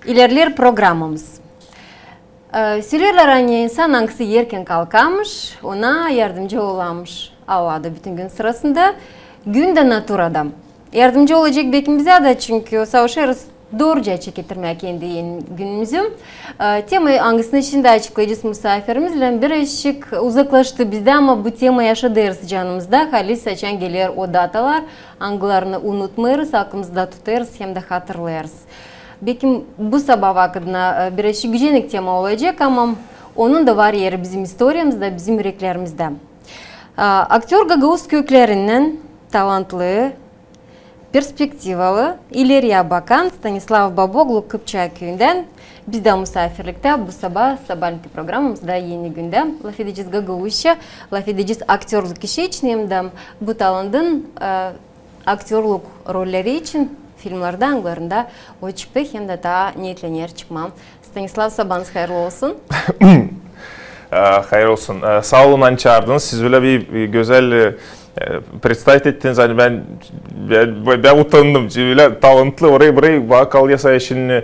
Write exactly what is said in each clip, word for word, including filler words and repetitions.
İlerleer programamız. E, söleerlär, ani insan, angısı erkän kalkêrmış, ona yardımcı olêrmış Allah da bütün gün sırasında. Gün dä naturada yardımcı olacek bekim bizä dä, çünkü savaşêrız dooruca çekettirmää kendi eni günümüzü. E, tema, angısını şindi açıklayacez musaafirimiz, birazcık uzaklaştı bizdän, ama bu tema yaşêêr canımızda, halis açan geler o datalar, angılarını unutmêêrız, aklımızda tutêrız hem dä hatırlêêrız. Bekim bu sabaa vakıdına, e, birazcık gücennik tema olacek, ama onun da var eri bizim istoriyamızda, bizim üreklerimizdä. E, aktör gagauz köklerinnän, talantlı, perspektivalı, ileriyä bakan Stanislav Baboglu Kıpçak küüyündän bizdä musaafirliktä bu sabaa, sabaalenki programamızda, Eni gündä. Lafedecez gagauzça, lafedecez aktörluk işi için hem dä bu talantın, e, aktörluk rolleri için filmlerdä, angılarında o çıktı hem dä taa neetlener çıkmaa. Stanislav, sabaanız hayırlı olsun. E, hayır olsun. E, saa olun, ani çaardınız. Siz ölä bir, bir gözäl, e, e, predstav ettiniz. Ani bän, bän, bän utandım. Ölä talantlı, orayı-burayı, bana kaldı ya sayın, e,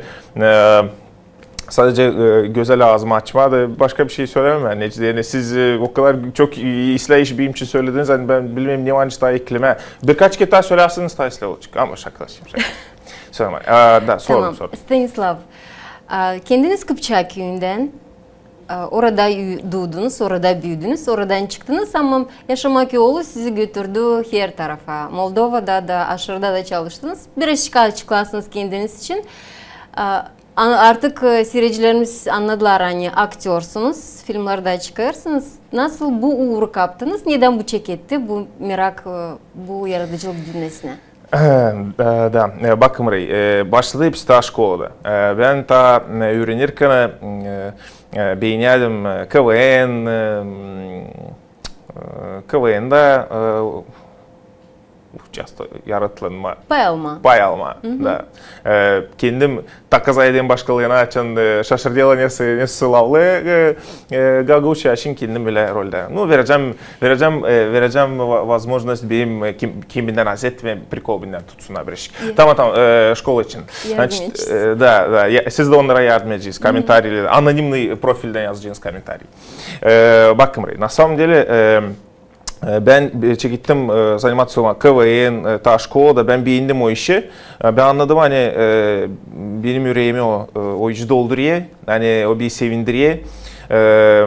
sadecä, e, gözäl aazımı açmaa da başka bir şey sölemää. Neçin dä, siz, e, o kadar çok i-, islää iş benim için sölediniz, ani bän bilmeerim ne var taa eklemää. Birkaç kerä taa sölärsiniz, taa islää olacek. Ama şakalaşayım, şaka. Sölemää. E, da, sorun, sorun. Stanislav, e, kendiniz Kıpçak küüyündän, e, orada ü-, duudunuz, orada büüdünüz, oradan çıktınız, ama yaşamak yolu sizi götürdü her tarafa. Moldovada da, aşırıda da çalıştınız. Birazcık açıklarsanız kendiniz için. E, an-, artık, e, siiredicilerimiz annadılar, ani aktörsünüz, filmlerdä çıkêrsınız. Nasıl bu uuru kaptınız? Nedän bu çeketti, bu merak, e, bu yaradıcılık dünnesinä? E, da, e, bakın, e, başladı hepsi taa şkolada. E, bän taa, e, üürenirkän, e, e, beenärdim, e, K V N, e, m, e, K V N-dä, e, часто yaratlanma. Pay almaa. Pay almaa, da. E, kendim taa kazaydım başkalarına, açan, e, şaşırdılar, nesoy, nesoy slavlı, e, e, gagauzça, şindi kendim ölä roldä. Nu, verecäm, verecäm, e, verecäm va-, возможность benim, e, kim-, kimindän az etmää, prikol bendän tutsunnar birazcık. Tamam, tamam, e, şkola için. Значит, e, da, da, siz dä onnara yardım edeceniz, komentariylär, anonimnıy profildän yazacenız komentariy. E, bakın, na самом деле, e, E, bän, e, çekettim, e, заниматься olmaa K V N, e, taa şkolada, bän beendim o işi. E, bän annadım, ani, e, benim üreemi o, e, o iş doldurêr, ani o beni sevindirêr. E,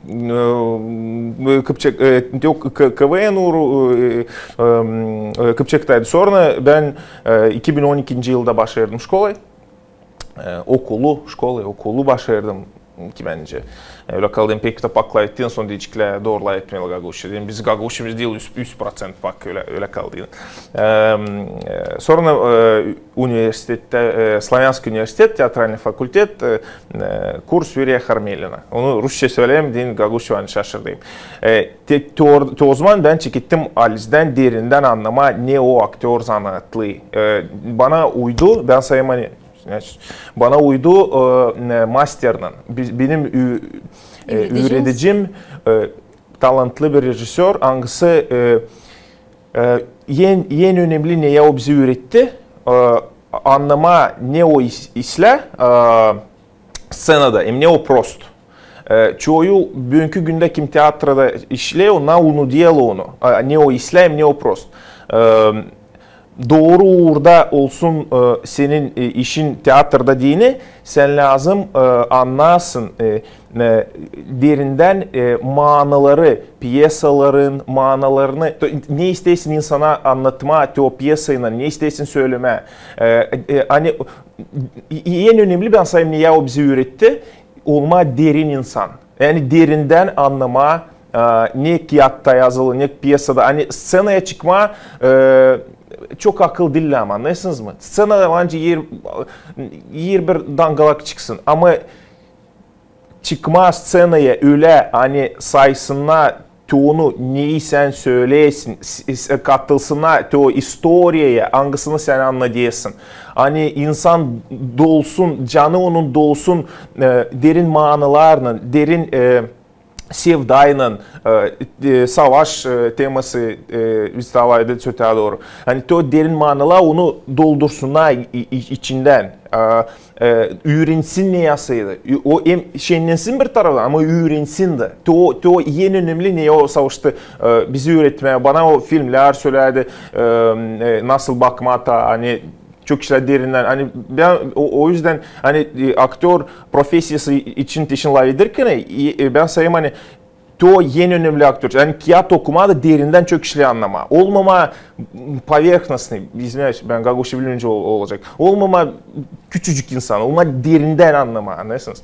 m, e, Kıpçak, e, yok, K-, K V N uuru, e, e, m, e, Kıpçaktaydı. Sora bän, e, iki bin on ikinci yılda başardım şkolaya. E, okulu, şkolayı, okulu başardım ki bendä. E, ölä kaldı, pek taa pek lafettiler, sora deyecekler, dooru lafetmeyin gagauzça. Dedim, biz gagauzçamız diil, üz, üz proţent pek ölä, ölä kaldı. E, e, sora, e, universitettä, e, Славянский университет, театральный факультет, e, e, kurs Юрия Хармелина. Onu rusça söleerim deyni, gagauzça, ani şaşırdım. E, te, te or-, te ozaman bän çekettim halizdän derindän annamaa, ne o aktör zanaatlıı. E, bana uydu, bän sayêrım, ani Значит, bana uydu, e, e, masternen. Bi-, benim ü-, e, üüredicim, e, talantlı bir rejissör, angısı, e, e, en, en önemli, ne ya o bizi üüretti, e, annamaa, ne o is-, islää, e, sţenada, hem ne o prost. E, çoyu büünkü gündä kim teatrada işleer, onnar unudêrlar onu. E, ne o islää, hem ne o prost. E, dooru uurda olsun, e, senin, e, işin teatrda deyni, sän lääzım, e, annayasın, e, e, derindän, e, maanaları, pyesaların maanalarını, to-, ne isteersin insana annatmaa te o pyesaylan, ne isteersin sölemää. E, e, ani, e, en önemli, bän sayêrım, ne ya o bizi üüretti, olmaa derin insan. Ani derindän annamaa, e, ne kiyattaa yazılı, ne pyesada. Ani sţenaya çıkmaa, e, çok akıl diil, ama annêêrsınız mı? Sţenaya bence er, er bir dangalak çıksın. Ama çıkmaa sţenaya ölä, ani saysınnar te onu, neyi sän söleersin, s-, s-, katılsınnar te o istoriyaya, angısını sän annadêrsın. Ani insan dolsun, canı onun dolsun, e, derin maanalarlan, derin, e, sevdaylan, e, e, savaş, e, teması, e, biz alaydık ötää dooru. Ani te o derin manılar onu doldursunnar i-, i-, içindän. E, e, üürensin ne yazıydı. Ü-, o hem şennensin bir taraftan, ama üürensin dä. Te o, te o en önemli ne o savaştı, e, bizi üüretmää. Bana o filmlär söledi, e, e, nasıl bakmaa ta, ani çok işlär derindän. Ani bän o, o üzdän, ani, e, aktör profesiyası için te şindi lafedärkän, e, e, bän sayêrım, ani te o en önemli aktör. Ani kiyat okumaa da derindän çok işlär annamaa. Olmamaa, m, поверхностный, извиняюсь, bän gagauzça bilmeycä ol-, olacek. Olmamaa küçücük insan, olmaa derindän annamaa, annêêrsınız?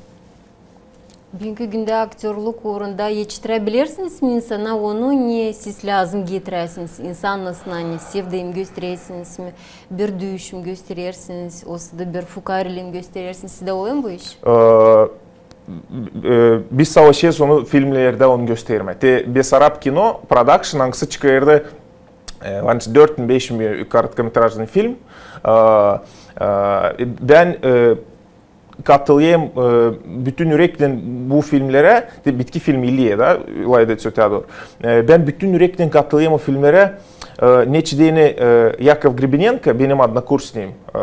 Büünkü gündä aktörluk uurunda etiştirebilersiniz mi insana onu, ne siz lääzım getirersiniz? İnsan nasıl, ani sevdayım gösterersiniz mi, bir düüşüm gösterersiniz, osa da bir fukaariliim gösterersiniz? Sizdä olêr mı bu iş? E, e, biz savaşêrız onu filmlerdä onu göstermää. Te Besarab kino продакшн, angısı çıkardı, e, var dört mü, beş mü korotkorometražnıy film. E, e, bän, e, katılêrım, e, bütün üreknän bu filmlerä, te bitki filmi ilä da, lafedecez ötää dooru. E, bän bütün üreknän katılêrım o filmlerä, e, neçin deyni, e, Yakov Gribinenko, benim odnokursnikim, e,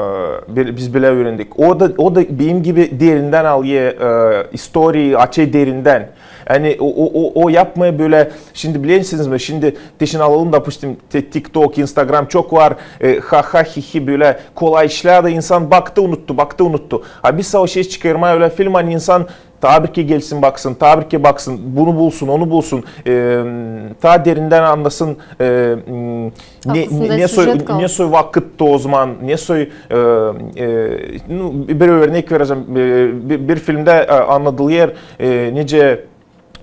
bi-, biz bilä üürendik. O da, o da benim gibi derindän alêr, e, istoriyayı, açêr derindän. Ani o, o, o, o yapmêêr bölä, şindi bilersiniz mi, şindi te şindi alalım, допустим, te TikTok, Instagram çok var, e, ha-ha, hi-hi, bölä kolay işlär dä insan baktı, unuttu, baktı, unuttu. A biz savaşêrız çıkarmaa ölä film, ani insan taa bir kerä gelsin baksın, taa bir kerä baksın, bunu bulsun, onu bulsun, e, taa derindän annasın, e, m, ne, ne soy, ne soy vakıttı o zaman, ne soy, e, e, nu, bir örnek verecäm, e, bir, bir filmdä, e, annadılêr, e, nicä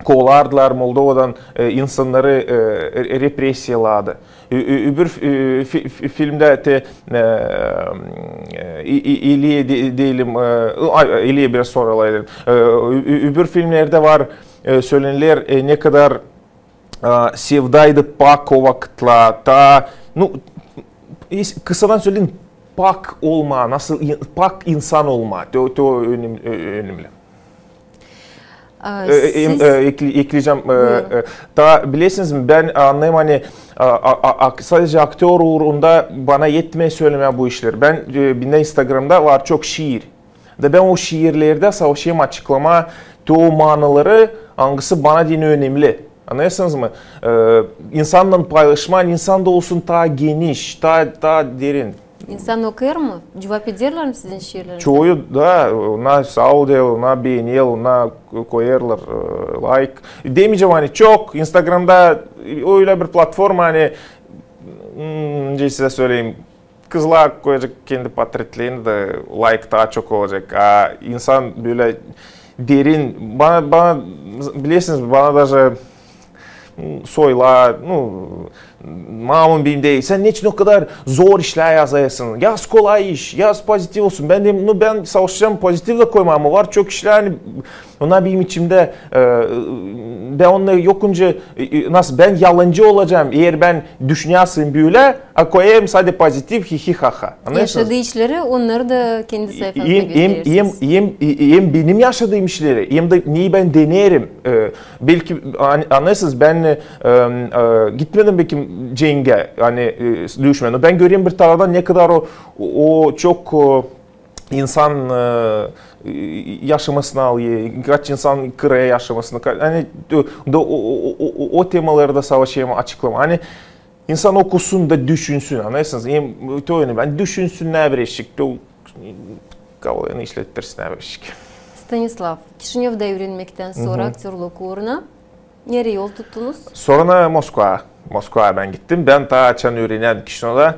kovalardılar Moldovadan, e, insannarı, e, re-, repressiyalarda. Ü-, ü-, öbür, e, fi-, fi-, filmdä te, e, e, i-, i-, ilä de-, deyelim, e, ay, ilä biraz sora lafedecäm. E, ü-, ü-, öbür filmlerdä var, e, söleneler, e, ne kadar, e, sevdaydı pak o vakıtlar, ta, nu, is-, kısadan söleyim, pak olmaa, nasıl in-, pak insan olmaa, te, te o önem-, ö-, önemli. A, e, e, em, siz e, ekle-, ekleyecäm. E, buyurun. E, ta bilersiniz mi, bän annêêrım, ani, a, a, a, ak-, sadecä aktör uurunda bana etmeer sölemää bu işleri. Bän, e, bendä Instagramda var çok şiir. Da bän o şiirlerdä savaşêrım açıklamaa te o manıları, angısı bana deyni önemli. Annêêrsınız mı? E, insannan paylaşmaa, insan da olsun taa geniş, taa, taa derin. İnsan okuyêr mı? Cuvap ederlär mi sizin şiirlerinizi? Çoyu da, ona saa ol deerlär, ona beenerlär, ona koyêrlar, e, layk. Demeyecäm, ani çok, Instagramda ölä bir platforma, ani, m, nicä sizä söleyim, kızlar koyacek kendi portretlerini da layk taa çok olacek. A insan bölä derin, bana, bana, bilersiniz, bana даже, m, soylar, nu, mamam benim deer, sän neçin o kadar zor işlär yazêrsın? Yaz kolay iş, yaz pozitiv olsun. Bän deerim, nu, bän savaşacam pozitiv da koymaa, ama var çok işlär, ani, ona benim içimdä, e, bän onnarı yokunca, e, e, nasıl, bän yalancı olacam, eer bän düşünärsem bölä, a koyêrım sade pozitiv, hi-hi, ha-ha. Annêêrsınız? Yaşadıı işleri, onnarı da kendi sayfanızda gösterersiniz. Hem, hem, hem, hem benim yaşadıım işleri, hem dä neyi bän deneerim. E, belki, an-, annêêrsınız, bän, e, e, gitmedim belki cengä, ani, e, düüşmää. Bän görerim bir taraftan ne kadar o, o çok, o, insan, e, yaşamasını alêr, kaç insan kırêêr yaşamasını, ka-, ani, o, o, o temaları da savaşêrım açıklamaa. Ani, İnsan okusun da düşünsün, annêêrsınız? Hem, to önemli. Ani düşünsünnär birazçık, to kafalarını işlettirsinnär birazçık. Stanislav, Kişinövda üürenmektän sora aktörluk uuruna nereyi yol tuttunuz? Sora Moskvaya. Moskvaya bän gittim. Bän taa açan üürenärdim Kişinövda,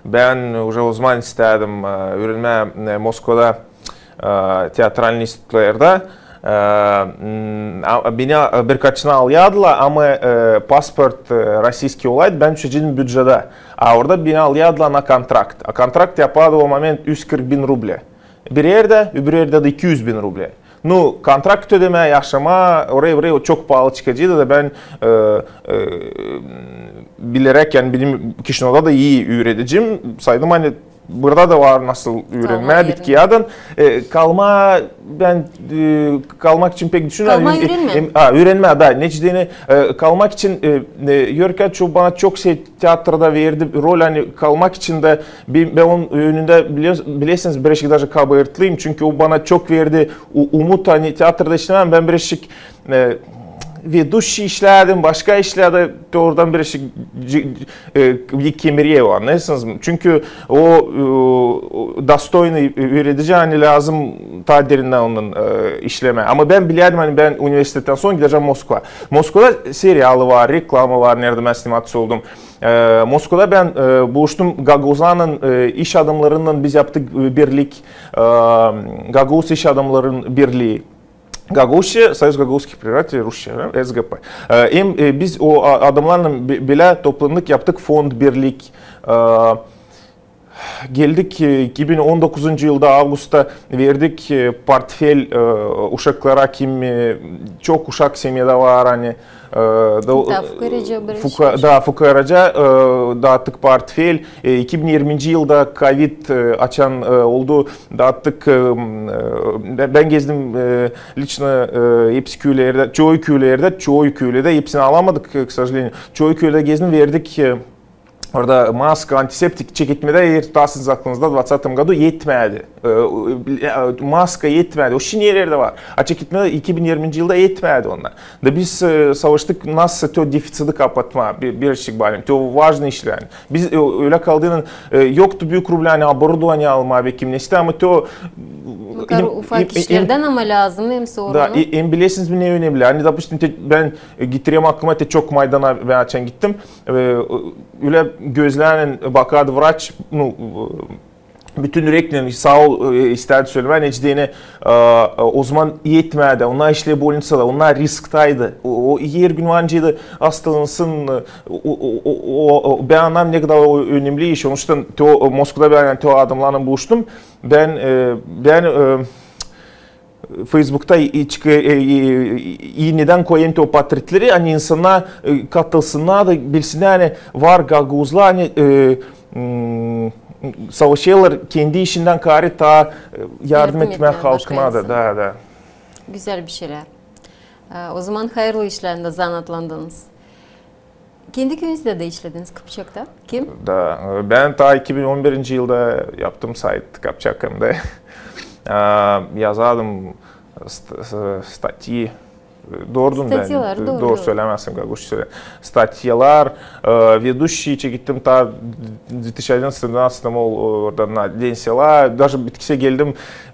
bän uje o zaman istädim, e, üürenmää, e, Moskvada, e, teatralnıy institutlarda. E, m, a, beni, e, birkaçına alêrdılar, ama, e, pasport, e, rossiyskiy olaydı, bän düşecäydim bücedä. A orada beni alêrdılar na kontrakt. A kontrakt yapardı o moment üz kırk bin rublä. Bir erdä, öbür erdä dä iki üz bin rublä. Nu, kontrakt ödemää, yaşamaa, oraya-buraya çok paalı çıkaceydı da bän, e, e, bileräk, yani, benim Kişinövda da ii üüredicim, saydım, ani Burada da var nasıl üürenmää bitkiyädän. E, kalmaa bän, e, kalmak için pek düşünmedim. Kalmaa üürenmää. Em, em, a, üürenmää, da. Neçin deyni, e, kalmak için, e, e, Görkä çok, bana çok şey teatrda verdi rol, ani kalmak için dä bän, bän onun önündä, bile-, bilersiniz, birazcık даже kabaatlayım, çünkü o bana çok verdi u-, umut, ani teatrda işlemää, bän birazcık e, veduşçi işlädim, başka işlerdä, oradan birazcık c-, c-, e, bir kemirä o, annêêrsınız mı? Çünkü o, e, o dostoyni ööredici, ani lääzım taa derindän onunnan, e, işlemää. Ama bän bilärdim, ani bän universitettän sora gidecäm Moskvaya. Moskvada serialı var, reklama var, neredä bän snimatsä oldum. E, Moskvada bän, e, buluştum Gagauzlarlan, e, iş adamlarınnan biz yaptık, e, birlik, e, Gagauz iş adamların birlii. Gagauzça, Союз гагауз предпринимателей, rusça, e, S G P. E, hem, e, biz o a-, adamlarlan bi-, bilä toplandık, yaptık fond birlik. E, geldik, e, iki bin on dokuzuncu yılda avgustta verdik, e, portfel, e, uşaklara, kim, e, çok uşak semyada var, ani, e, da, fuka-, da, fukaracaa, e, daattık portfel. E, iki bin irminci yılda kovid, e, açan, e, oldu, daattık, e, m, e, bän, bän gezdim, e, лично, e, hepsi küülerdä, çoyu küülerdä, çoyu küülerdä, hepsini alamadık, e, к сожалению. Çoyu küülerdä gezdim, verdik, e, orada maska, antiseptik, çeketmedä, eer tutarsınız aklınızda, двадцатом году etmedi. E, e, maska etmedi. O şindi herlerdä var. A çeketmedä iki bin irminci yılda etmedi onnar. Da biz, e, savaştık, nasıl te o defitsiti kapatmaa, bir, birazcık balim. Te o важный işlär. Biz, e, ölä kaldıynan, e, yoktu büük rublä, ani оборудование almaa, bekim nesä, ama te o ufak işlerdän ama lääzım hem sora. Da, e, hem bilersiniz mi ne önemli? Ani, допустим, te, bän, e, getireyim aklıma, te çok maydana bän açan gittim. E, ölä gözlärlän bakardı vraç, nu, e, bütün üreknän saa ol, e, istärdi sölemää, neçin deyni, e, e, ozaman etmedi, onnar işlär bolnicada, onnar risktaydı. O, o, hergün var nicä dä astalansın, e, o, o, bän annêêrım, ne kadar o önemli iş. Onuştan te o, Moskvada bän, te o adamlarlan buluştum. Bän, e, bän, e, Feysbukta i-, çıkı-, e, e, e, inedän koyêrım te o portretleri, ani insannar, e, katılsınnar da bilsinnär, ani var gagauzlar, ani, e, m, savaşêrlar kendi işindän kaarä taa, e, yardım etmää halkına da, da, da. Gözäl bir şeylär. E, ozaman hayırlı işlerdä zanaatlandınız. Kendi küüyünüzdä dä işlediniz Kıpçakta. Kim? Da, e, bän taa iki bin on birinci yılda yaptım sayt Kapçak M D. E, yazardım st-, s-, statyi. Doğrudan bän, doğru sölämezsem, gagauzça söläyim. Statyalar, e, ведущий çekettim taa две тысячи одиннадцатом-двенадцатом ol, oradan na, День села, даже bitkisä geldim.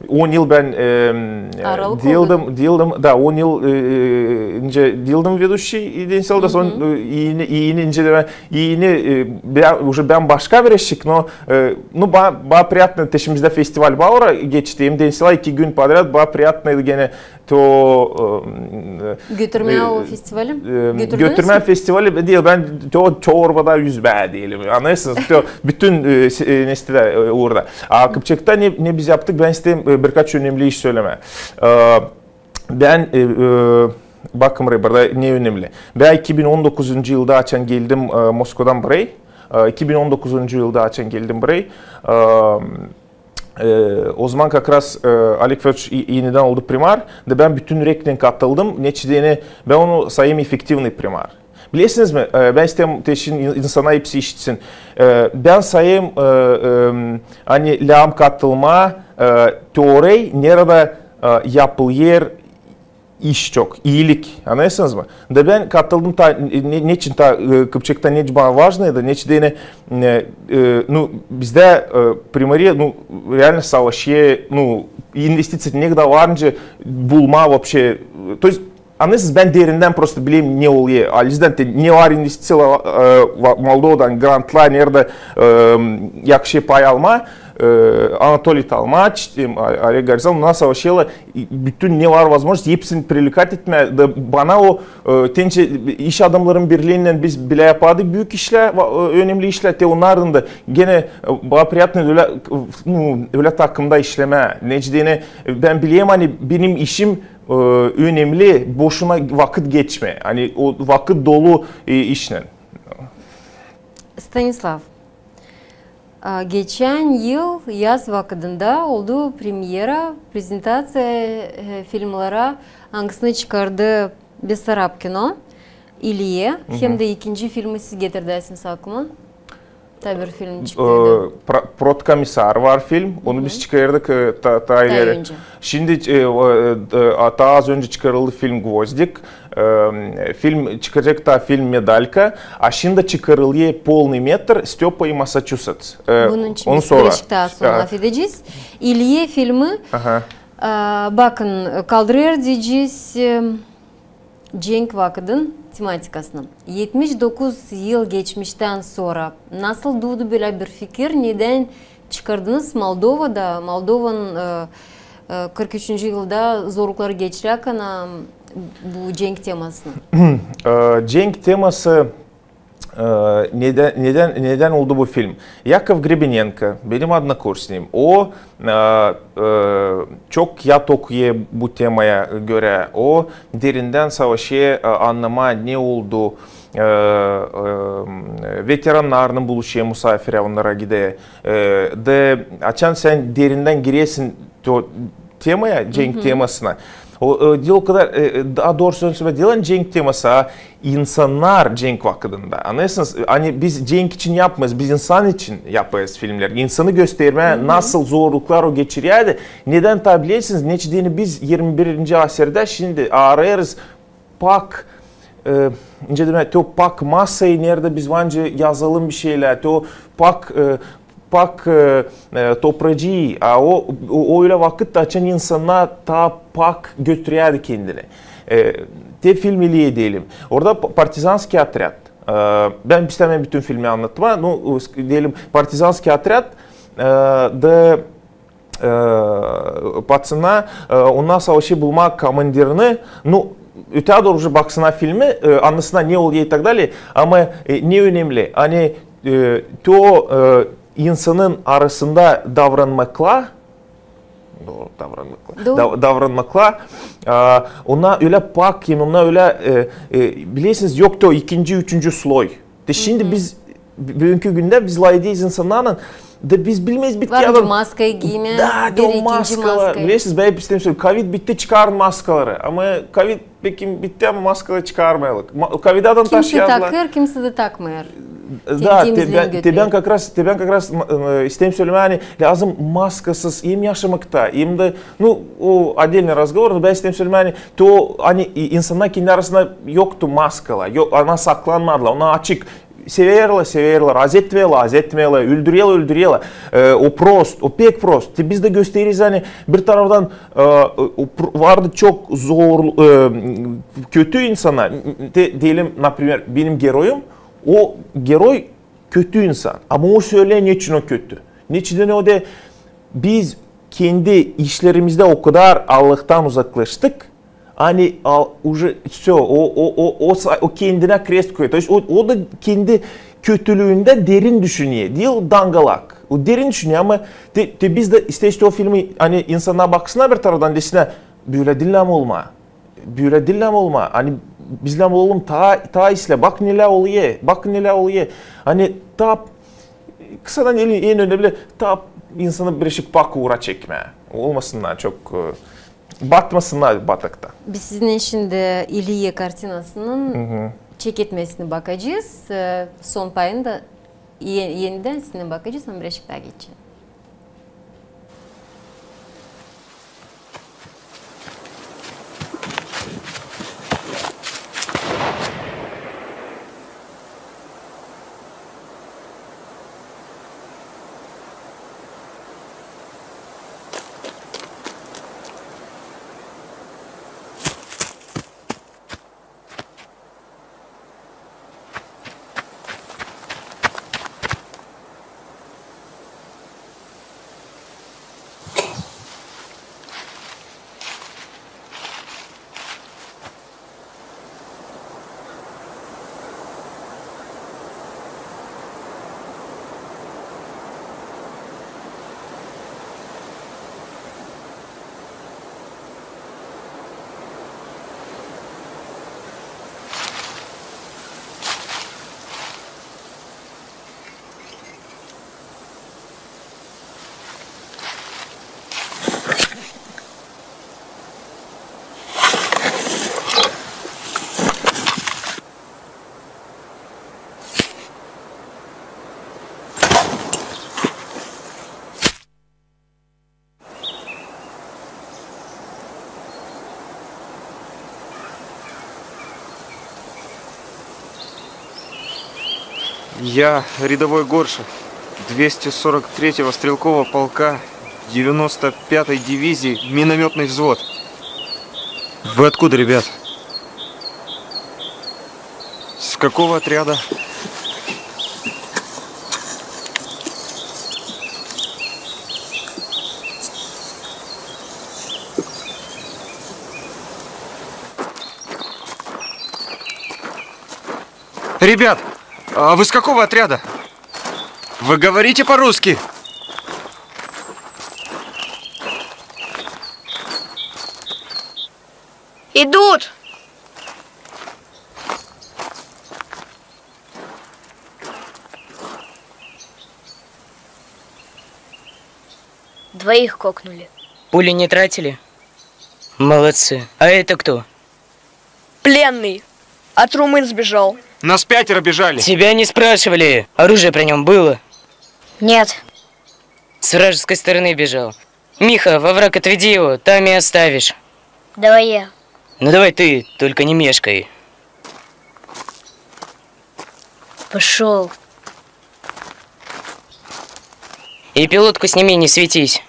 On yıl bän, e, e, diildim, diildim, da, on yıl, e, e, nicä diildim ведущий День села, da sora, e, iyini, iyini, nicä deyni, iyini, e, bän, уже bän başka bir işik, no, e, nu, ba, ba приятно, te şindi bizdä festival ba ora geçti, hem День села iki gün подряд, ba приятно genä te o, e, götürmää o festivali? Götürdünüz mü? Götürmää festivali diil, bän te o çorbada üzmää diyelim. Annêêrsınız, te o bütün, e, nesä dä, e, uurda. A Kıpçakta ne, ne biz yaptık, bän isteerim, e, birkaç önemli iş sölemää. E, bän, e, e, bakın, burada ne önemli. Bän iki bin on dokuzuncu yılda açan geldim, e, Moskvadan burayı. E, iki bin on dokuzuncu yılda açan geldim burayı. E, E, ozaman как раз, e, Oleg Födoroviç i-, inedän oldu primar, da bän bütün üreknän katıldım, neçin deyni bän onu sayêrım efektivnıy primar. Bilersiniz mi, e, bän isteerim te şindi in-, insannar hepsi işitsin. E, bän sayêrım, e, e, ani lääzım katılmaa, e, te orayı, neredä, e, yapılêr iş çok, iilik. Annêêrsınız mı? Da bän katıldım taa, ne, neçin taa, e, Kıpçakta neçin bana важно, da neçin deyni, e, e, nu, bizdä, e, primariya, nu, реально savaşêr, nu, investiţiya ne kadar var nicä bulmaa вообще. То есть, annêêrsınız, bän derindän просто bilerim ne olêr. Halizdän te ne var investiţiyalar, e, va-, Moldovadan, grantlar, neredä, e, yakışêr pay almaa. E, Anatoliy Talmaç, em, A-, Oleg Garizan, onnar savaşêrlar, bütün ne var возможность, hepsini привлекать etmää. Da bana o, e, te nicä iş adamların birliininnän biz bilä yapardık büük işlär, va-, e, önemli işlär, te onnarın da genä, e, bana приятно ölä, e, nu, ölä takımda işlemää. Neçin deyni, e, bän bilerim, ani benim işim, e, önemli, boşuna vakıt geçmää. Ani o vakıt dolu, e, işnän. Stanislav, A, geçän yıl yaz vakıdında oldu premyera, prezentaţiya, e, filmlera, angısını çıkardı Besarab kino, İliye, hem dä ikinci filmi siz getirdiniz aklıma. Taa bir film çıktı. E, Pro-, Protkomissar var film, onu biz çıkardık, e, ta, taa ileri. Şindi, e, o, e, e, a, taa az önce çıkarıldı film Gvozdik. E, film çıkacek taa film Medalka, a şindi çıkarıldı polnıy metr Stёpa i Massaçusets. E, bunun için biz birazcık taa sora lafedecez. İliye filmi, e, bakın, kaldırêr deyecez, e, cenk vakıdın tematikasını. Etmiş dokuz yıl geçmiştän sora nasıl duudu bölä bir fikir, nedän çıkardınız Moldovada, Moldovanın, e, e, kırk üçüncü yılda zorlukları geçirärkän, e, bu cenk temasını? E, cenk teması, e, nedän, nedän, nedän oldu bu film? Yakov Grebinenko, benim odnokursnikim, o, e, e, çok yat okuyêr bu temaya görä. O derindän savaşêr, e, annamaa, ne oldu, e, e, veterannarlan buluşêr, musaafirä onnara gidär. E, da açan sän derindän girersin o temaya, cenk temasına. O, e, diil o kadar, e, e, taa doorusu söleyim, diil ani cenk teması, a insannar cenk vakıdında. Annêêrsınız, ani biz cenk için yapmêêrız, biz insan için yapêrız filmneri. İnsanı göstermää, nasıl zorluklar o geçirärdi. Nedän taa bilersiniz, neçin deyni biz irmi birinci asirdä şindi arêêrız pak, e, nicä demäk, te o pak masayı, neredä biz var nicä yazalım bir şeylär, te o pak, e, pak, e, e, topracıı, a o, o, o ölä vakıt, açan insannar taa pak götürärdi kendini. E, te film İliye deyelim. Orada pa-, Partizanskiy otrâd. E, bän istämeerim bütün filmi annatmaa, nu, s-, deyelim, Partizanskiy otrâd, e, da e, paţına, e, onnar savaşêr bulmaa komandirini, nu, ötää dooru uje baksınnar filmi, e, annasınnar ne olêr i tak dalej, ama, e, ne önemli, ani, e, te o, e, insanın arasında davranmaklar, dooru, davranmaklar, dav-, davranmaklar, e, onnar ölä pak, hem onnar ölä, e, e, bilersiniz, yok te o ikinci, üçüncü sloy. Te şindi biz, bü-, büünkü gündä biz lafederiz insannarlan, da biz bilmeeriz, bitti. Var adam maskayı giymää, da, bir o ikinci maskalar. Bilersiniz, bän hep isteerim söleyim, kovid bitti, çıkarın maskaları. Ama kovid pek bitti, ama maskaları çıkarmayalım. Ma-, kovidadan taşıyardılar. Kimisi takêr, kimisi dä takmêêr. Da, te bän, te bän kak raz, te bän kak raz, e, isteerim sölemää, ani lääzım maskasız hem yaşamakta, hem dä, nu, o отдельный разговор, da bän isteerim sölemää, ani te o, ani, e, insannar kendi arasında yoktu maskalar, yok, onnar saklanmadılar, onnar açık. Severlär, severlär, azetmeerlär, azetmeerlär, öldürerlär, öldürerlär. E, o prost, o pek prost. Te biz dä göstereriz, ani bir taraftan, e, o pr-, vardı çok zor, e, kötü insannar, te, deyelim, например, benim geroyum, o geroy kötü insan. Ama o söleer, neçin o kötü. Neçin o da, biz kendi işlerimizdä o kadar Allahtan uzaklaştık, ani al-, uje всё, o, o, o, o sa-, o kendinä krest koyêr. То есть o, o da kendi kötülüündä derin düşüner, diil dangalak. O derin düşüner, ama te, te biz dä isteeriz o filmi, ani insannar baksınnar bir taraftan, desinär, bölä diil lääzım olmaa. Bölä diil lääzım olmaa. Ani biz lääzım olalım taa, taa islää. Bak nelär olêr, bak nelär olêr. Ani taa, kısadan, en, en önemli, taa insanı birazcık pak uura çekmää. Olmasınnar çok, e, batmasınnar batakta. Biz sizinnän şindi İliye kartinasının çeketmesini bakacez. E, son payını da e-, enidän sizinnän bakacez, ama birazcık taa geçin. Я рядовой Горша, двести сорок третьего стрелкового полка, девяносто пятой дивизии, миномётный взвод. Вы откуда, ребят? С какого отряда? Ребят, а вы с какого отряда? Вы говорите по-русски? Идут! Двоих кокнули. Пули не тратили? Молодцы. А это кто? Пленный. От румын сбежал. Нас пятеро бежали. Тебя не спрашивали. Оружие при нём было? Нет. С вражеской стороны бежал. Миха, во враг отведи его, там и оставишь. Давай я. Ну давай ты, только не мешкай. Пошёл. И пилотку сними, не светись.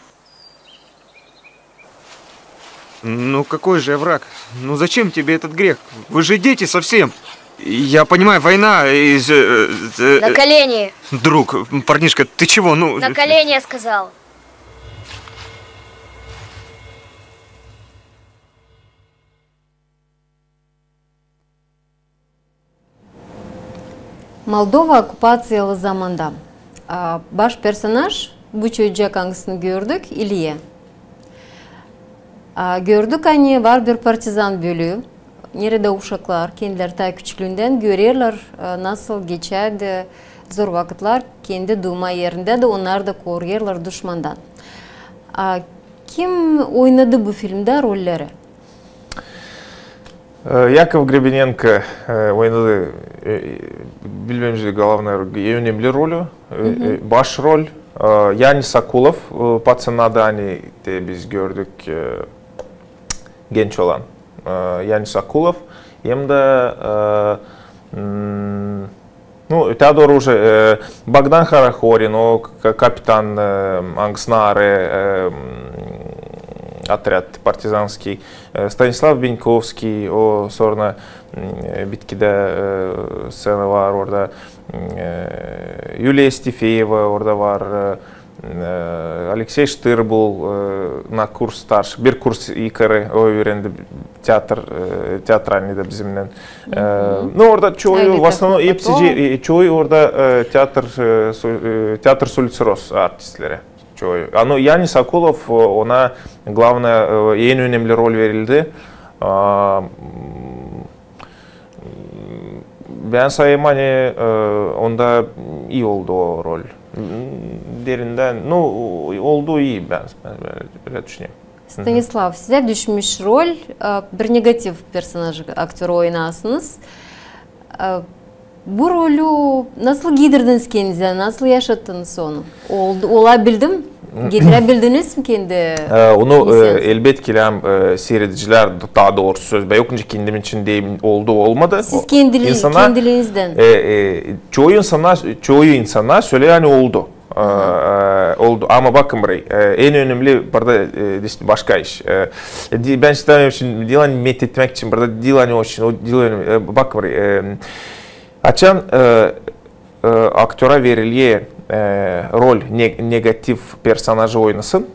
Ну какой же я враг? Ну зачем тебе этот грех? Вы же дети совсем. Я понимаю, война из... э, э, На колени. Друг, парнишка, ты чего? Ну... На колени, я сказал. Moldova okupaţiyalı zamanda. A, baş personaj, bu çocuk, angısını gördük, İlya. A, gördük, ani var bir partizan bölüü, neredä uşaklar kendileri taa küçüklüündän görerlär, a, nasıl geçärdi zor vakıtlar kendi duuma erindä dä, onnarı da koruyêrlar duşmandan. A, kim oynadı bu filmdä rolleri? E, Yakov Grebinenko, e, oynadı, e, e, bilmeem, glavnıy, en önemli rolü, e, e, baş rol. E, Yannis Akulov, e, paţanadı, ani te biz gördük, e, genç olan, e, Yannis Akulov. Hem dä, e, m, nu, ötää dooru uje, e, Bogdan Harahorin, o k-, kapitan, e, angısını arêêr, e, m, otrâd partizanskiy, e, Stanislav Binkovskiy, o sora, m, e, bitkidä, e, sţena var orada, m, e, Yuliya Stefeyeva orada var, e, e, Aleksey Ştırbul, e, na kurs starşi, bir kurs yukarı, o üürendi teatr, e, teatralnıy da bizimnän. E, nu, orada çoyu, v osnovnom, hepsi, e, çoyu orada, e, teatr, e, su-, e, teatr s uliţi Ros artistleri. Çoyu. A, nu, Yannis Akulov, e, ona glavnıy, e, en önemli rol verildi. A, m, Bän sayêrım, ani, e, onda ii oldu o rol. Derindän, nu, oldu ii, bän, bän bölä, bölä düşünerim. Stanislav, sizä düşmüş rol, e, bir negativ personaj aktör oynêêrsınız. E, bu rolü nasıl giydirdiniz kendinizä, nasıl yaşattınız onu? Oldu, ola bildi mi? Getirä bildiniz mi kendi misiyasını? E, onu, e, elbetki, lääzım, e, siiredicilär, taa doorusu söz, bän yok nicä kendim için deyim, oldu, olmadı. Siz kendili-, kendiliinizdän. E, e, çoyu insana, çoyu insana söleer, ani oldu. E, e, oldu. Ama bakın burayı, e, en önemli burada, e, başka iş. E, di-, bän istämeerim şindi diil, ani methetmäk için, burada diil, ani o için, o diil, ani, e, bakın burayı, e, açan, e, e, aktöra veriliyor, e, rol ne-, negativ personajı oynasın.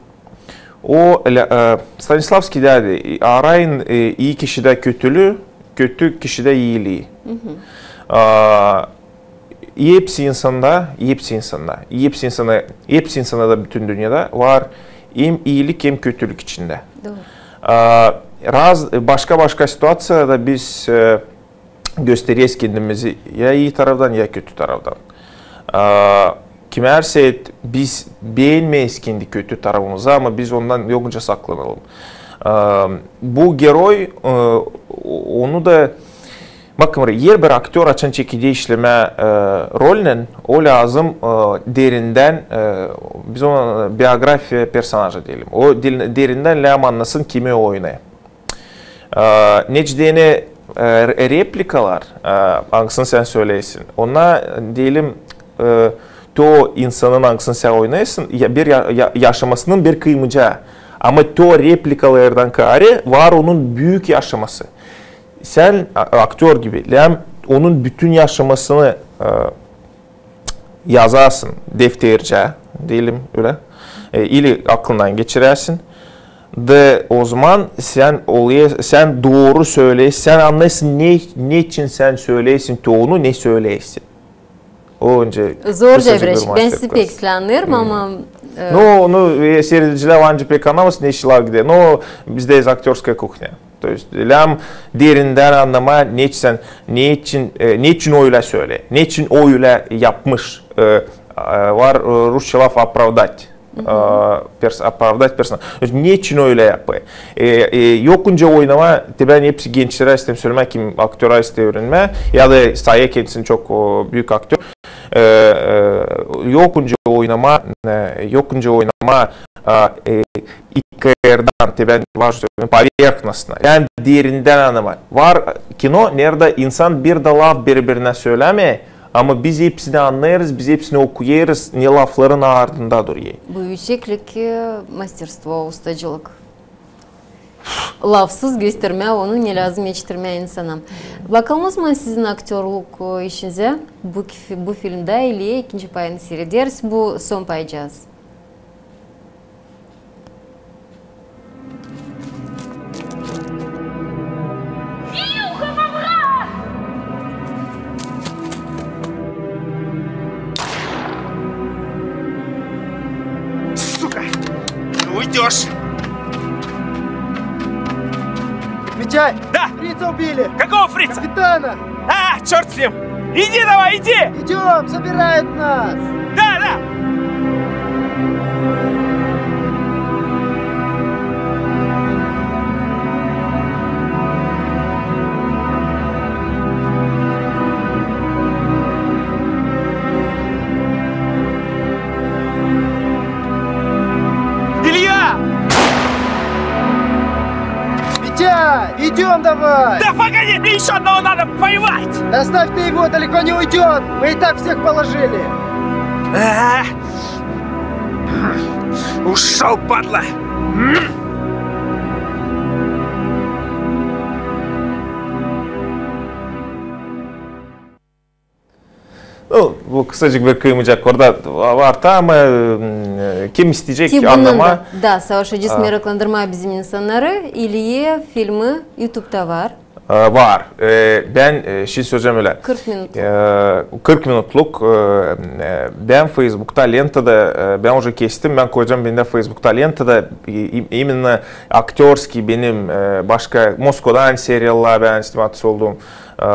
O, e, Stanislavskiydä dä, e, arayın, e, ii kişidä kötülüü, kötü kişidä iilii. A, hepsi insanda, hepsi insanda, hepsi insanda, hepsi insanda da bütün dünnedä var hem iilik, hem kötülük içindä. Dooru. A, raz-, başka-başka situaţiyada biz, e, göstereriz kendimizi ya ii taraftan, ya kötü taraftan. A, kimär seyt biz beenmeeriz kendi kötü tarafımızı, ama biz ondan yok nicä saklanalım. A, bu geroy, e, o-, onu da, bakın, herbir aktör açan çekeder işlemää, e, rolnän, o lääzım, e, derindän, e, biz ona biografiya personaja deyelim. O del-, derindän lääzım annasın, kimi o oynêêr. E, neçin deyni, e, re-, replikalar, e, angısını sän söleersin, ona, deyelim, e, te o insanın, angısını sän oynêêrsın, ya, bir ya-, ya-, yaşamasının bir kıymıcaa. Ama te o replikalardan kaarä var onun büük yaşaması. Sän a-, aktör gibi, lääm onun bütün yaşamasını, e, yazasın deftercää, deyelim ölä, e, ili aklından geçiräsin. Da ozaman sän olêr, sän dooru söleyäsin, sän annêêrsın, ne, neçin sän söleyäsin te onu, ne söleyäsin. O öncä zor bir iş. Bän sizi pek anêêrım, ama, e, no, no, e, siiredicilär bence pek annamêêr, neçin laf gider. No, bizdä aktörskaya kuhnya. То есть, lääm derindän annamaa, neçin, neçin, e, neçin o ölä söleer, neçin o ölä yapmış. E, e, var, e, rusça laf оправдать. E, pers-, оправдать персонажа. То есть, neçin o ölä yapêr. E, e, yok öncä oynamaa, te bän hepsi gençlerä isteerim sölemää, kim aktörä isteer üürenmää, ya da sayêr kendisini çok, o, büük aktör. E, e, yok öncä oynamaa, e, yok öncä oynamaa, a, e, iki erdan, te bän var sölemää, поверхностно. Lääm derindän annamaa. Var kino, neredä insan bir dä laf biri-birinä sölämeer, ama biz hepsini annêêrız, biz hepsini okuyêrız, ne lafların ardında duruyor. Bu üüseklik, e, masterstvo, ustacılık. Lafsız göstermää onu, ne lääzım etiştirmää insana. Bakalım ozaman sizin aktörluk, e, işinizä. Bu ki-, bu filmdä, ili ikinci payını siirederiz, bu son paycaz. Сука! Ну уйдёшь! Митяй! Да! Фрица убили! Какого фрица? Капитана! А, чёрт с ним! Иди давай, иди! Идём, забирают нас! Да, да! Илья! Митя, идём давай! Да погоди, мне ещё одного надо поймать! Оставь ты его, далеко не уйдёт! Мы и так всех положили! А! Ушёл, падла! Ну, bu kısacık bir kıymıcak orada var da, ama, e, kim isteyecek annamaa. Da, savaşacez meraklandırmaa bizim insannarı. İliye filmi YouTube'da var. E, var. E, bän, e, şindi söleyecäm ölä. Kırk minutluk. E, kırk minutluk. E, e, bän Facebookta, lentada, e, bän уже kestim, bän koyacam bendä Facebookta, lentada, e, im-, именно aktörskiy benim, e, başka Moskvadan seriallar bän snimatsä oldum. E,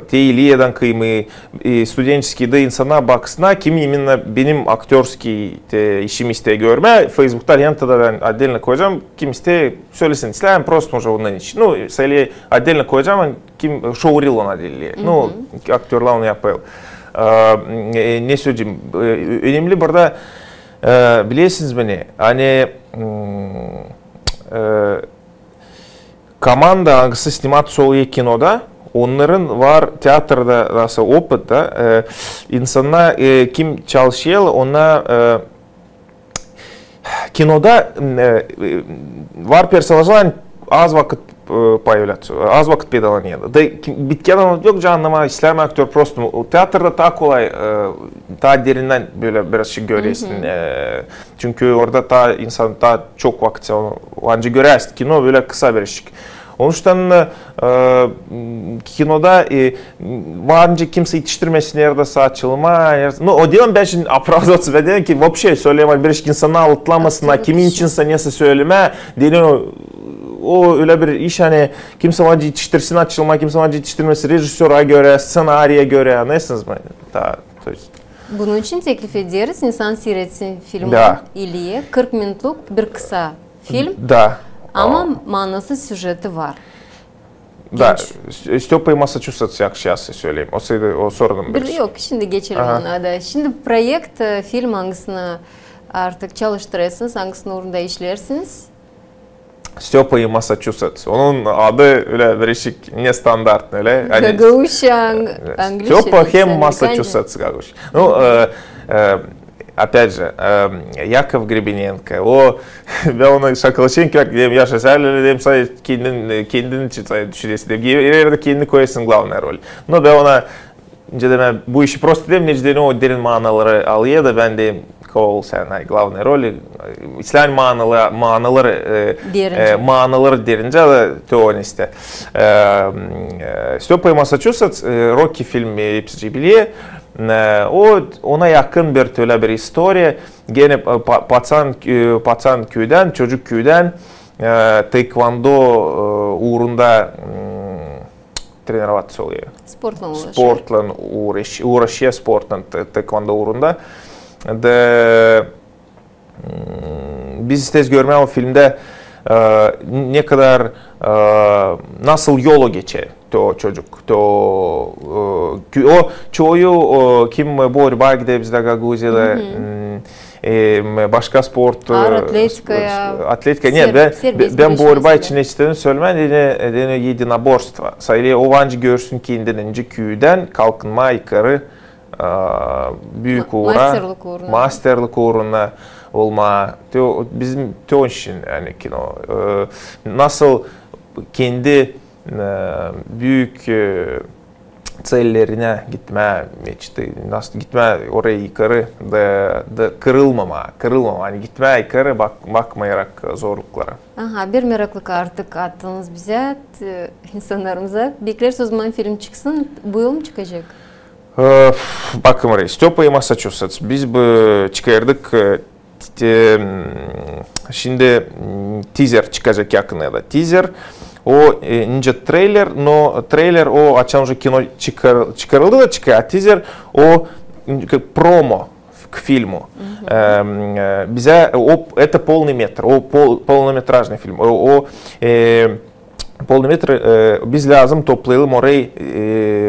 te İliyeden kıymı, e, студенческий da insannar baksınnar, kim именно benim aktörskiy te işimi isteer görmää. Facebookta, lentada bän отдельно koyacam, kim isteer sölesin. İslää, prosto, может, ondan hiç. Ну, sölä отдельно koyacam, kim, шоурил onu deyler. Ну, aktörlär onu yapêr. E, ne söleyecäm? E, önemli burada, e, bilersiniz beni, ani, mm, e, komanda, angısı snimatsä olêr kinoda, onnarın var teatrda nasıl опыт da, e, insannar, e, kim çalışêr, onnar, e, kinoda, e, e, var personažlar, az vakıt, e, появляться, az vakıt peydalanêr. Da ki-, bitkän zaman yok, canım, ama islää aktör prosto. O teatrda taa kolay, e, taa derindän bölä birazcık göresin. E, çünkü orada taa insan taa çok vakıt, ancak göresin kino bölä kısa birazcık. Onuştan, e, kinoda, e, var nicä kimsey etiştirmesin, neredä açılmaa, neredä, ну, o deyil, bän şindi оправдываться, bän deerim ki, вообще söleyim, ani birazcık insannar aldatlamasın, kimin içinsä nesä sölemää, deerim, o, o ölä bir iş, ani kimsey var nicä etiştirsin açılmaa, kimsey var nicä etiştirmesin, rejissöra görä, sţenariya görä, annêêrsınız mı? Da, то есть. Bunun için teklif ederiz, insan siiretsin filmi İliye, kırk minutluk bir kısa film. Da. Ama manası, süjeti var. Da, Стёпа из Массачусетса, yakışık söleyim. O sorunum bir. Yok, şindi geçelim ona da. Şindi proekt, e, film, angısını artık çalıştırêrsınız, angısının uurunda işleersiniz? Стёпа и Массачусетс. Onun adı ölä birazcık nestandartnıy, ölä. Ani, Gagauzça, ang-, angliçä. Стёпа hem Массачусетс gagauz. Ну, э, э, опять же, э, Яков Гребененко, o, bän ona şakalaşêrım ki, bak, deerim, Yaşa, sän ölä, deerim, sän kendin, kendin için sän düşünersin, deerim, her erdä kendini koyêrsın главная роль. Но bän ona, nicä deerim, bu işi prosto deerim, nicä deerim, o derin manaları alêr da bän deerim, kol sän, ay, главная роль, islän manalı-, manaları, e, e, manaları derincä da te o ne iste. E, e, Стёпа и Массачусетс, e, Rocky filmi hepsi biliyor. E, o, ona yakın bir tölä bir istoriya. Gene, e, pa-, paţan, e, paţan küüdän, çocuk küüdän, e, taekwondo, e, uurunda, mm, trenirovatsä olêr. Sportlan uuraşêr. Sportlan uuraş-, uuraşêr sportlan, te-, taekwondo uurunda. Da, mm, biz isteeriz görmää o filmdä, e, ne kadar, e, nasıl yolu geçer te o çocuk, te o, e, kü-, o çoyu, o, kim борьбаya gidä bizdä Gagauziyada, mm, e, başka sport, e, atletika, ne, bän, bän борьба için ne isteerim sölemää, deyni, deyni единоборство. Sä ölä o ancak görsün kendini nicä küüdän kalkınmaa yukarı, e, büük uura, masterlık uuruna olmaa. Te o, bizim te onun için, ani, kino. E, nasıl kendi, e, büük, e, целлerinä gitmää, мечты, nasıl gitmää orayı yukarı, da, da kırılmamaa, kırılmamaa, ani gitmää yukarı, bak-, bakmayarak zorluklara. Aha, bir meraklık artık attınız bizä, e, insannarımıza. Bekleeriz o zaman film çıksın. Bu yıl mı çıkacek? E, bakın orayı. Стёпа и Массачусетс. Biz bu çıkardık, e, t-, t-, m, şindi, m, tizer çıkacek yakın ayda. Tizer, o, e, nicä treyler, но treyler o, açan уже kino çıkar-, çıkarıldı da çıkêr, a tizer o, m, как promo к фильму. Em, e, bizä, o, это полный метр, o, пол-, полнометражный фильм. O, o, e, полный метр, e, biz lääzım toplayalım orayı, e,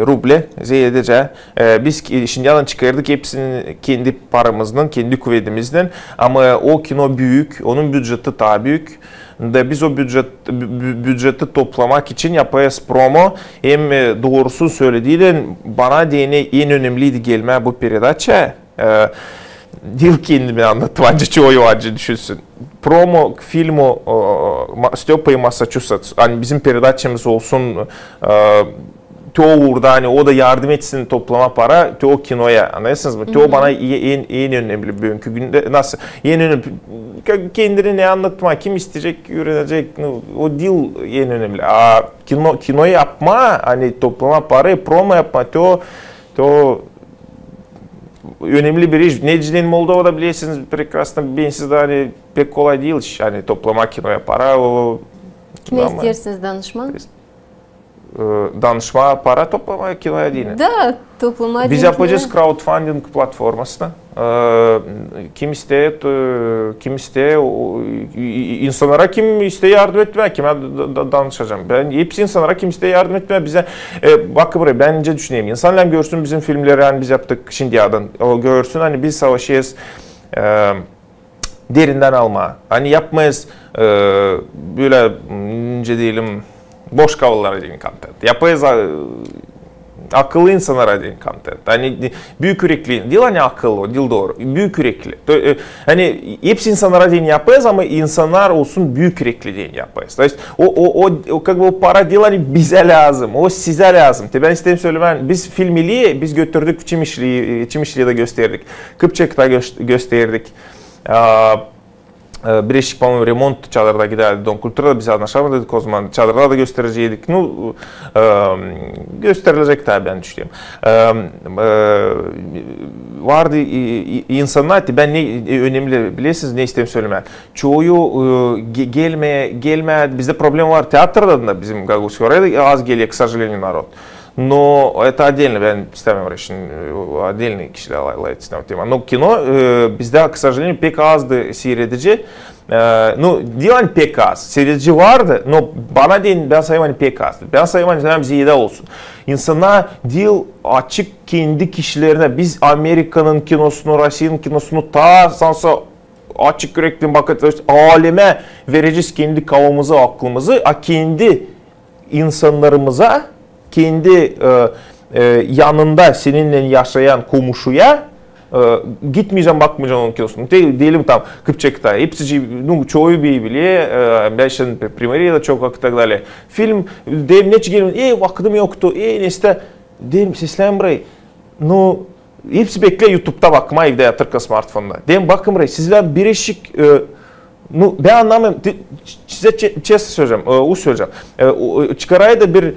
rublä, zeedecä. E, biz ki-, şindiyädän çıkardık hepsini kendi paramızdan, kendi kuvedimizdän. Ama o kino büük, onun büceti taa büük. Da biz o bücet, bü-, bü-, büceti toplamak için yapêrız promo. Hem, e, doorusunu sölädilän, bana deyni en önemliydi gelmää bu peredaça. E, diil kendimi annadtmaa, ancak çoyu ancak düşünsün. Promo k filmu, e, Ma-, Стёпа и Массачусетс. Ani bizim peredaçamız olsun, e, te o uurda, ani o da yardım etsin toplamaa para, te o kinoya. Annêêrsınız mı? Te o bana e-, en, en önemli büünkü gündä. Nasıl? En önemli. Ka-, kendini ne annadtmaa, kim isteyecek, üürenecek, ну, o diil en önemli. A kino, kino yapmaa, ani toplamaa parayı, promo yapmaa, te o, te o önemli bir iş. Nicä Moldovada bilersiniz prekrasno, bensiz dä, ani pek kolay diil iş, ani toplamaa kinoya para, o. Kimä isteersiniz danışmaa? E, danışmaa para toplamaa kinoya deyni. Da, toplamaa deyni. Biz yapacez kraudfanding platformasını. E, kim isteer, e, kim isteer, o, i-, i-, insannara kim isteer yardım etmää, kimä da, da, da, danışacam. Bän hepsi insannara kim isteer yardım etmää, bizä, e, bakın burayı, bän nicä düşünerim. İnsannar görsün bizim filmleri, ani biz yaptık şindiyädän. O görsün, ani biz savaşêrız, e, derindän almaa. Ani yapmêêrız, e, bölä, nicä deyelim, boş kavallara deyni kontent. Yapêrız, a, akıllı insannara deyni kontent. Ani büük ürekli, diil ani akıllı, o diil dooru, büük ürekli. Tö-, e, ani hepsi insannara deyni yapêrız, ama insannar olsun büük ürekli deyni yapêrız. То есть o, o, o, o, как бы o para diil ani bizä lääzım, o sizä lääzım. Te bän isteerim sölemää, biz film ile biz götürdük Çimişli, Çimişliyi dä gösterdik. Kıpçakı dä gö-, gösterdik. A, e, birazcık, по-моему, remont Çadırda gidärdi, Dom kulturada, biz annaşamadık o zaman. Çadırda da göstereceydik. Ну, e, gösterilecek taa, bän düşünerim. E, e, vardı, e, e, insannar, bän ne, e, önemli, bilersiniz, ne isteerim sölemää. Çoyu, e, ge-, gelmää, gelmää, bizdä problema var teatrda da, bizim Gagauziyada az geler, к сожалению, народ. Но это отдельно, bän istämeerim orayı şindi, e, отдельно kişilär lafetsin o tema. Но kino, e, bizdä, к сожалению, pek azdı siiredici. E, ну, diil ani pek az. Siiredici vardı, но bana deyni, bän sayêrım ani pek azdı. Bän sayêrım ani zeedä olsun. İnsannar diil açık kendi kişilerinä. Biz Amerikanın kinosunu, Rossiyanın kinosunu taa sansa Açık ürekten bakıp, aleme verecez kendi kafamızı, aklımızı, a kendi insannarımıza, kendi e, e, yanında seninnän yaşayan komuşuya e, gitmeyecäm, bakmayacam onun kinosuna. Te, deyelim, tam Kıpçakta. Hepsi, nu, çoyu bile, e, bän şindi Primoriyada çok vakıt tak dalä. Film, deerim, neçin gelmedim? E, vakıdım yoktu. E, neysä, deerim, seslänim burayı. Nu, hepsi bekleer YouTube'da bakmaa evdä yatırkan smartfonda. Deerim, bakın burayı, sizlär bireşik, e, nu, bän annamêêrım, te, sizä çe-, çestno söleyecäm, e, u söleyecäm. E, o, e, çıkar ayda bir, e,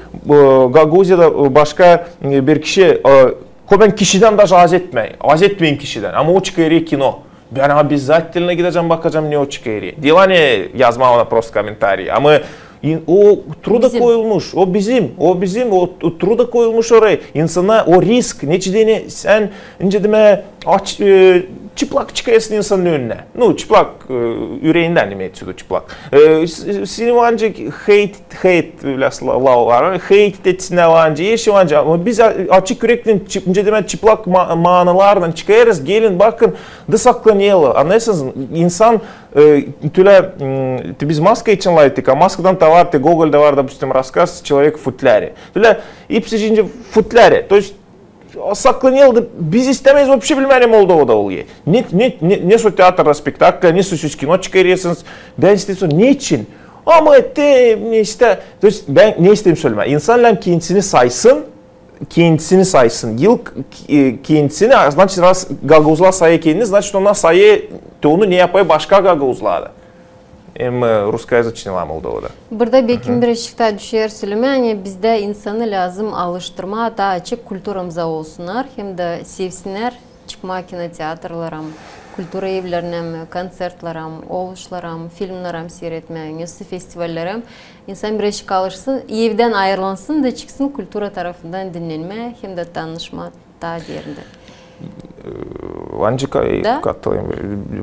Gagauziyada, e, başka, e, bir kişi, e, ko bän kişidän daje az etmeerim, az etmeerim kişidän, ama o çıkêrêr kino. Bän obezatilno gidecäm, bakacam, ne o çıkêrêr. Diil ani yazmaa ona prosto komentariy, ama in-, o truda koyulmuş, o bizim, o bizim, o, o truda koyulmuş orayı. İnsana o risk, neçin deyni sän, nicä demää, aç, e, çıplak çıkêrsın insanın önünä. Nu, çıplak, e, üreendän, imeetsidu çıplak. E, s-, s-, seni var nicä hate, hate, öölä sla-, laf var, hate etsinär var nicä, işi var nicä. Ama biz a-, açık ürekten, çı-, nicä demää, çıplak ma-, maanalarlan çıkêrız, gelin, bakın, da saklanêrlar. Annêêrsınız, insan, e, tölä, m, te biz maska için laf ettik, a maskadan da var, te Gogolda var, допустим, рассказ «Человек в футляре». Tölä, hepsi nicä футляре. То есть, saklanêrlar da, biz istämeeriz вообще bilmää, ne Moldovada olêr. Ne, ne, ne, ne soy teatr, spektakl, ne soy siz kino çıkarêrsınız. Bän isteerim, neçin? Ama te, neysä, то есть, bän ne isteerim sölemää. İnsan lääzım kendisini saysın, kendisini saysın. Diil, e, kendisini, а, значит, раз gagauzlar sayêr kendini, значит, onnar sayêr te onu, ne yapêr başka gagauzlar da. Hem, e, русскоязычный lääzım Moldovada. Burada bekim birazcık taa düşer sölemää, ani bizdä insanı lääzım alıştırmaa, taa açık kulturamıza olsunnar, hem dä sevsinnär çıkmaa kinoteatrlara, kultura evlerinä, konsertlere, oluşlara, filmnerä siiretmää, nesä festivallerä. İnsan birazcık alışsın, evdän ayırılsın da çıksın kultura tarafından dinnenmää hem dä tanışmaa taa derindän. E, ancak, e, katılêrım.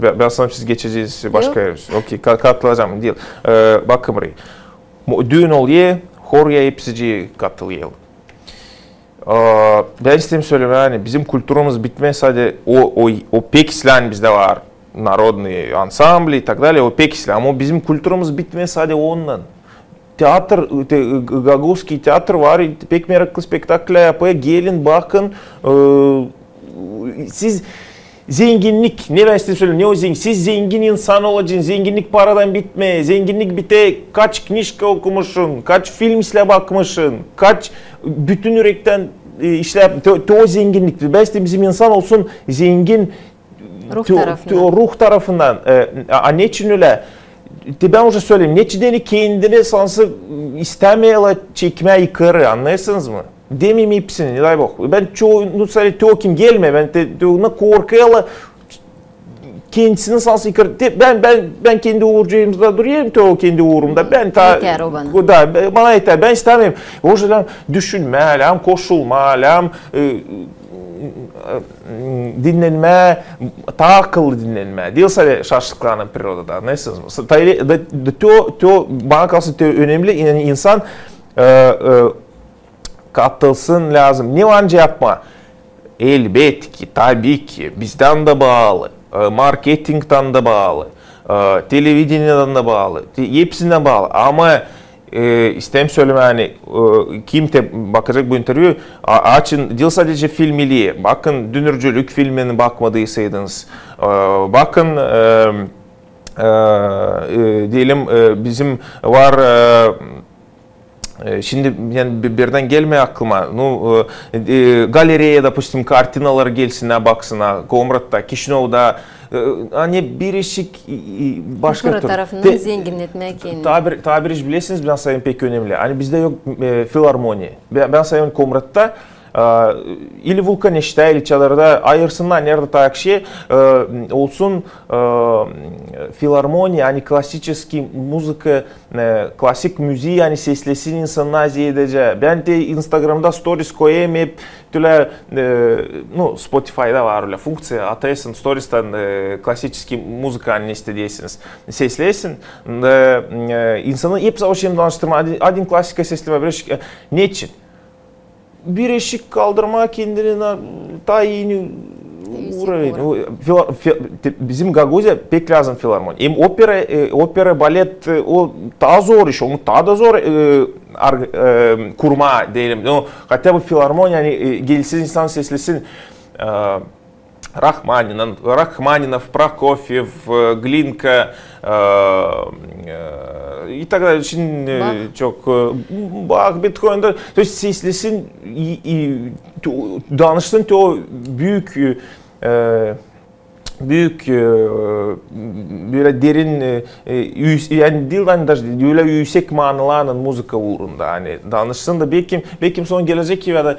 Bän, bän sanêrım, siz geçeceniz başka erä. Okey, ka-, katılacam, diil. E, bakın burayı. Mo-, düün olêr, hor ya hepsicii katılêr. E, bän isteerim sölemää, ani bizim kulturamız bitmeer sade o, o, o pek islää, ani bizdä var narodnıy ansambli и так далее, o pek islää. Ama bizim kulturamız bitmeer sade onunnan. Teatr, te-, gagauzskiy teatr var, pek meraklı spektakl yapêr, gelin, bakın, e, siz zenginnik, ne bän isteerim sölemää, ne o zengin-, siz zengin insan olacan, zenginnik paradan bitmeer, zenginnik biter, kaç knijka okumuşsun, kaç film islää bakmışın, kaç bütün ürektän, e, islää, te, te o zenginnik. Bän isteerim bizim insan olsun zengin, ruh tarafından. Te o ruh tarafından. E, a, a neçin ölä? Te bän уже söledim, neçin deyni kendini sansı istämeerlär çekmää yukarı, annêêrsınız mı? Demeyim hepsini, не дай бог. Bän çoyu, nu, sade te o kim gelmeer, bän te, te ona korkêrlar, kendisini sansı yukarı. Te, bän, bän, bän kendi uurcuumda durêrım, te o kendi uurunda. Bän taa, o da, bana eter, bän istämeerim. O yüzdän düşünmää lääzım, koşulmaa lääzım, e, dinnenmää, taa akıllı dinnenmää. Diil sade şaşlıklarlan prirodada, annêêrsınız mı? Te, te, te o, te o, bana kalsa, te önemli, yani insan, e, e, katılsın lääzım. Ne var nicä yapmaa? Elbetki, tabii ki, bizdän dä baalı, e, marketingdan da baalı, e, televideniyadan da baalı, te, hepsindän baalı. Ama e, isteerim sölemää, ani, e, kim te bakacek bu intervyu, a-, açın, diil sadecä film ilii, bakın, dünürcülük filmini bakmadıysaydınız, e, bakın, e, e, e, deyelim, e, bizim var, e, e, şindi, yani, bi-, birdän gelmeer aklıma, nu, e, e, galereya, допустим, kartinaları gelsinnär, baksınnar, Komratta, Kişinovda, e, ani bireşik, e, e, başka türlü. Kultura tarafından zenginnetmää kendini. Taa bir, taa bir iş bilersiniz, bän sanêrım pek önemli. Ani bizdä yok, e, filarmoniya. Bän, bän sanêrım Komratta, e, ili Vulkaneştä, ili Çadarda ayırsınnar, neredä taa kişi, e, olsun, e, filarmoniya, ani klassiçeskiy muzıka, e, klassik müziyi, ani seslesin insannar zeedecä. Bän te Instagramda stories koyêrım hep, tölä, e, nu, Spotifyda var ölä funkţiya, atêrsın storiestän, e, klassiçeskiy muzıka, ani ne isteersiniz seslesin. E, e, insanı hep savaşêrım tanıştırmaa. Adin, adin klassika seslemää, bireşik, e, neçin? Bireşik kaldırmaa kendini na, taa ii, Uroveñ. O, fila-, fi-, te-, bizim Gagauziya pek lääzım filarmoniya. Hem opera, e, opera, balet, e, o taa zor iş, onu taa da zor, e, ar-, e, kurmaa, deyelim. No, хотя бы filarmoniya, ani, e, gelsin insan seslesin, e, Rahmaninov, Rahmaninov, Prokofiev, e, Glinka, e, e, и так далее. Очень, e, çok, e, Bach, Beethoven da, то есть seslesin, i, i, to-, danışsın te o büük, e, büük, e, bölä derin, e, e, üz-, ani diil, ani даже ölä üüsek maanalarlan muzıka uurunda. Ani danışsın da, bekim, bekim sora gelecek ki ya da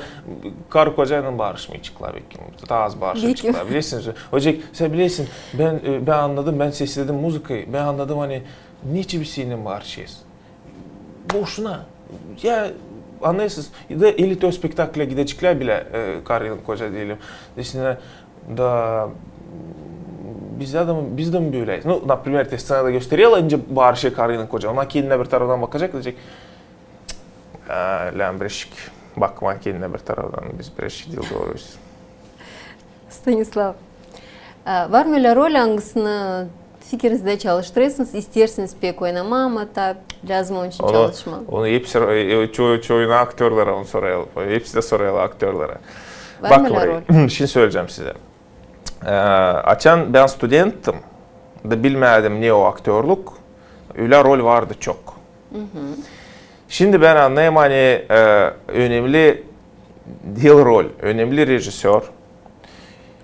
karı-kocaylan barışmayaceklar, bekim. Taa az barışaceklar. Bilersiniz, olacek, sän bilersin, bän, e, bän annadım, bän sesledim muzıkayı, bän annadım, ani neçin biz seninnän barışêrız. Boşuna. Ya, annêêrsınız, ya da, ili te o spektakla gideceklär bilä, e, karı-koca deyelim. Desinär, da, biz dä, biz dä mi böläyız? Ну, например, te sţenada göstererlär, nicä barışêr karı-koca. Ona kendinä bir taraftan bakacek, deyecek, a, lääm bireşik bakmaa kendinä bir taraftan, biz bireşik diil dooruyuz. Stanislav, e, var mı ölä rol, angısını fikirinizdä çalıştırêrsınız, isteersiniz pek oynamaa, ama taa lääzım onun için çalışmaa? Onu hepsi, e, e, ço-, çoyuna aktörlara onu sorêrlar. Hepsi dä sorêrlar aktörlara. Var mı ölä rol? Şindi söleyecäm sizä. E, açan bän studenttim, da bilmärdim, ne o aktörluk, ölä rol vardı çok. Şindi bän annêêrım, ani, e, önemli diil rol, önemli rejissör,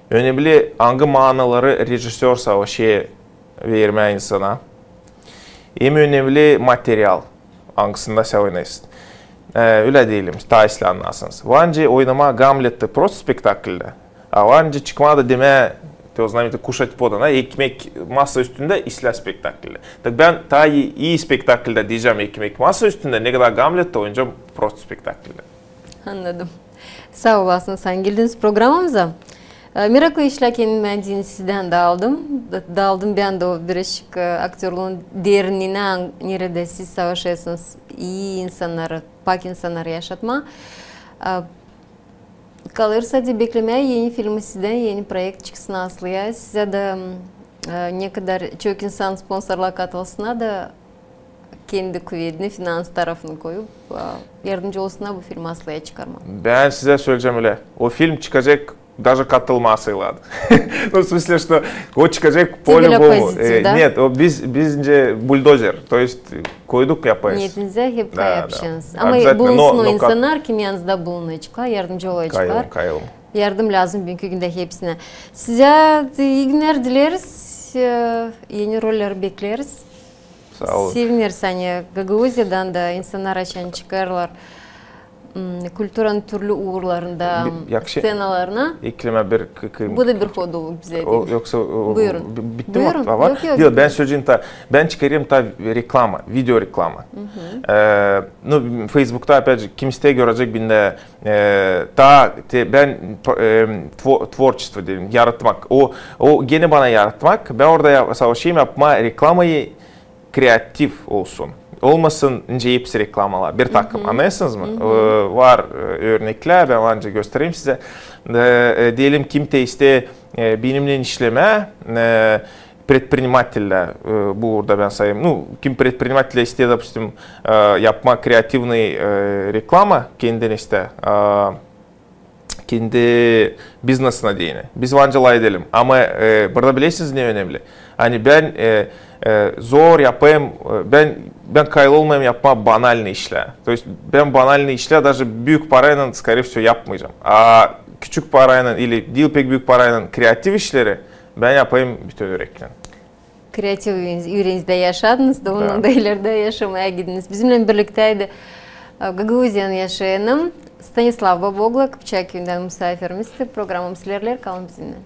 önemli angı maanaları rejissör savaşêr vermää insana. Hem önemli material, angısında sän oynêêrsın. E, ölä deyelim, taa islää annasınız. Var nicä oynamaa Gamleti prost spektaklda, a var nicä çıkmaa da demää, то есть, знаменитый кушать подано, ekmek masa üstündä islää spektaklda. Tak bän taa ii, ii spektaklda deyecäm ekmek masa üstündä, nekadar Gamleti oynayacam prost spektaklda. Annadım. Saa olasınız, ani geldiniz programamıza. E, meraklı işlärkän bän sizdän dä aldım. Da-, dä aldım bän dä o bireşik, e, aktörluun derinliinä, neredä siz savaşêrsınız ii insannarı, pak insannarı yaşatmaa. E, kalêr sade beklemää eni filmi sizdän, eni proekt çıksın aslıya. Sizä dä, e, nekadar çok insan sponsorlaa katılsınnar da, kendi kuvedini, finans tarafını koyup, a, yardımcı olsunnar bu filmi aslıya çıkarmaa. Bän sizä söleyecäm ölä. O film çıkacek, даже katılmasaylan. Ну, в смысле, что o çıkacek по-любому. Te bilä pozitiv, e, da? Нет, o biz, bizdä buldozer. То есть koyduk, yapêrız. Niyetinizä hep yapacêsınız. Ama bulunsun o insannar, kim yanınızda bulunaceklar, yardımcı olaceklar. Kayılım, kayılım. Yardım lääzım büünkü gündä hepsinä. Sizä ii günner dileriz, e, eni rolleri bekleriz. Saa olun. Sevineriz, ani Gagauziyadan da insannar açan çıkêrlar, m, kulturanın türlü uurlarında, m, sţenalarına. Eklemää bir k-, k-, bu da bir hoduluk bizä. Yoksa o, o, bitti mi? Buyurun. Yok, yok. Diil, bän söleyecäm taa, bän çıkarêrım taa reklama, video reklama. E, ну, Facebookta, опять же, kim isteer, görecek bendä, e, taa te-, bän, e, tvo-, творчество dedim, yaratmak. O, o genä bana yaratmak. Bän orada ya-, savaşêrım yapmaa reklamayı kreativ olsun. Olmasın nicä hepsi reklamalar. Bir takım. Annêêrsınız mı? E, var, e, örneklär, bän var nicä göstereyim sizä. E, e, deyelim, kim te isteer, e, benimnän işlemää, e, предпринимателлär, e, bu uurda bän sayêrım. Ну, kim предпринимателлär isteer, допустим, e, yapmaa kreativnıy, e, reklama kendinä isteer, e, kendi biznesinä deyni. Biz var nicä lafedelim. Ama, e, burada bilersiniz, ne önemli? Ani bän, e, e, zor yapêrım, e, bän, bän kayıl olmêêrım yapmaa банальный işlär. То есть bän банальный işlär, даже büük paraylan, скорее всего, yapmayacam. A küçük paraylan ili diil pek büük paraylan kreativ işleri bän yapêrım bütün üreklän. Kreativ üüren-, üürenizdä yaşadınız da, ondan da ileridä yaşamaya gidiniz. Bizimnän birliktäydi, e, Gagauziyanın yaşayanı Stanislav Babogla, Kıpçak küüyündän musaafirimizdi. Programamız ilerleer, kalın bizimnän.